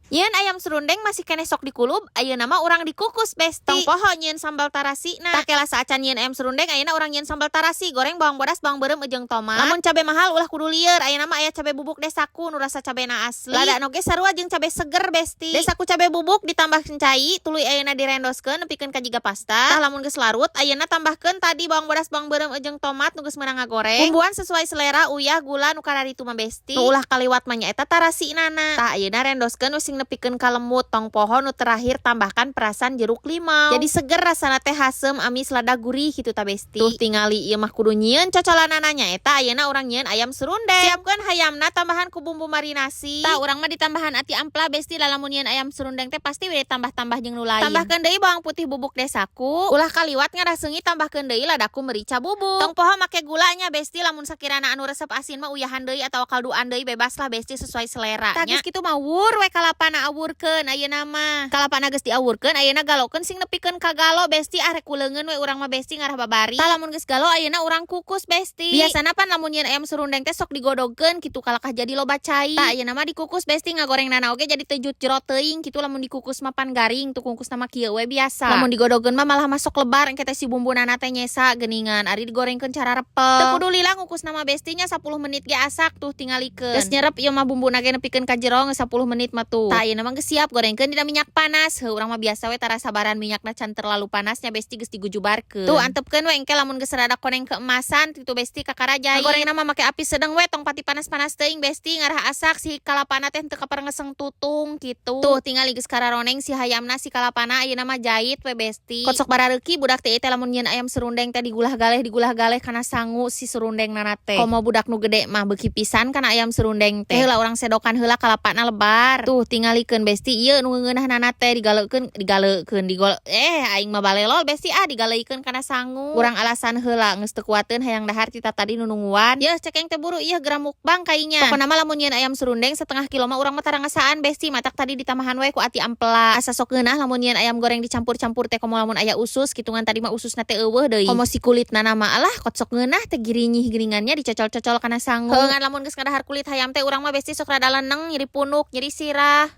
Nyieun ayam serundeng masih keneh sok dikulub, ayeuna mah urang dikukus, Besti. Tong poho nyieun sambal tarasina. Tah, kela saacan nyieun ayam serundeng, ayeuna urang nyieun sambal tarasi. Goreng bawang bodas, bawang beureum jeung tomat. Lamun cabe mahal ulah kudu lieur, ayeuna mah aya cabe bubuk Desaku nu rasa cabena asli. Lada oge sarua jeung cabe seger, Besti. Desaku cabe bubuk ditambah cai, tuluy ayeuna direndoskeun nepikeun ka jiga pasta. Tah, lamun geus larut, ayeuna tambahkeun tadi bawang bodas, bawang beureum jeung tomat nu geus meunang ngagoreng. Bumbuan sesuai selera, uyah, gula, nu kararitu mah, Besti. Nu ulah kaliwat mah nyaeta tarasinana. Tah, ayeuna rendoskeun sing nepikeun ka lemut. Tong poho nu terakhir, tambahkan perasan jeruk limau. Jadi seger rasana teh, hasem, amis, lada gurih gitu ta, Besti. Tuh, tingali, ieu mah kudu nyieun cocolanana, nyaeta ayeuna urang nyieun ayam serundeng. Siapkeun hayamna, tambahan ku bumbu marinasi. Tah, urang mah ditambahan ati ampla, Besti. Lamun nyieun ayam serundeng teh pasti we tambah-tambah jeung nu lain. Tambahkeun deui bawang putih bubuk Desaku. Ulah kaliwat ngarah seungit, tambahkeun deui ladaku merica bubuk. Tong poho make gulanya, Besti. Lamun sakirana anu resep asin mah uyahan deui atau kalduan deui, bebas lah, Besti, sesuai selera. Tah, geus kitu mah wur we kalapana, awurkeun ayeuna mah. Kalapana geus diawurkeun, ayeuna galokeun sing nepikeun ka galo, Besti. Ah, rek kuleungeun we urang mah, Besti, ngarah babari. Tah, lamun geus galo, ayeuna urang kukus, Besti. Biasana pan lamun nyieun ayam serundeng teh sok digodogkeun kitu kalakah jadi loba cai. Tah, ayeuna mah dikukus, Besti, ngagorengnana oge jadi teu jero teuing kitu. Lamun dikukus mah pan garing tuh kungkusna mah, kieu we biasa. Lamun digodogkeun mah malah masuk lebar engke teh, si bumbunana teh nyesa geuningan. Ari digorengkeun cara repel. Teu kudu lila ngukusna mah, Besti nya, 10 menit ge asak. Tuh, tingalikeun. Geus nyerep ieu mah bumbuna ge nepikeun ka jero geus 10 menit mah tuh. Tah, ayeuna mah geus siap, gorengkeun dina minyak panas. Heuh, urang mah biasa we tara sabaran minyakna can terlalu panasnya, Besti, geus digujubarkeun. Tuh, antepkeun we engke lamun geus rada koneng keemasan kitu, Besti, kakara jait. Gorengna mah make api sedang we, tong pati panas-panas teuing, Besti, ngarah asak si kalapana teh, teu kapareng ngeseng tutung kitu. Tuh, tingali geus kararoneng si hayamna, si kalapana, ayeuna mah jait we, Besti. Kot sok barareuki budak teh teh lamun nyieun ayam serundeng teh digulah galeh, digulah galeh kana sangu si serundeng nana teh. Komo budak nu gede mah beuki pisan kana ayam serundeng teh. Heula urang sedokan heula, kalapana lebar. Tuh, tingalikeun, Besti, ieu nu ngeunah teh digaleukeun, digaleukeun, digol eh aing mah balelol, Besti, ah, digaleukeun kana sangu. Urang alasan heula, geus teu kuateun hayang dahar tita tadi nunungguan. Yeuh, cekeng teh buru ieu geura mukbang kainya. Pokona mah lamun nyieun ayam serundeng setengah kilo mah urang mah tara ngasaan, Besti, matak tadi ditambahan we ku ati ampela. Asa sok ngeunah lamun nyieun ayam goreng dicampur-campur teh, komo lamun aya usus kitu, ngan tadi mah ususna teh euweuh deui. Komo si kulitna mah, alah, kot sok ngeunah teh, girinyih geuningannya dicocol-cocol kana sangu. Heuh, ngan lamun geus ngadahar kulit hayam teh urang mah, Besti, sok rada leneng, nyeri punuk, nyeri sirah.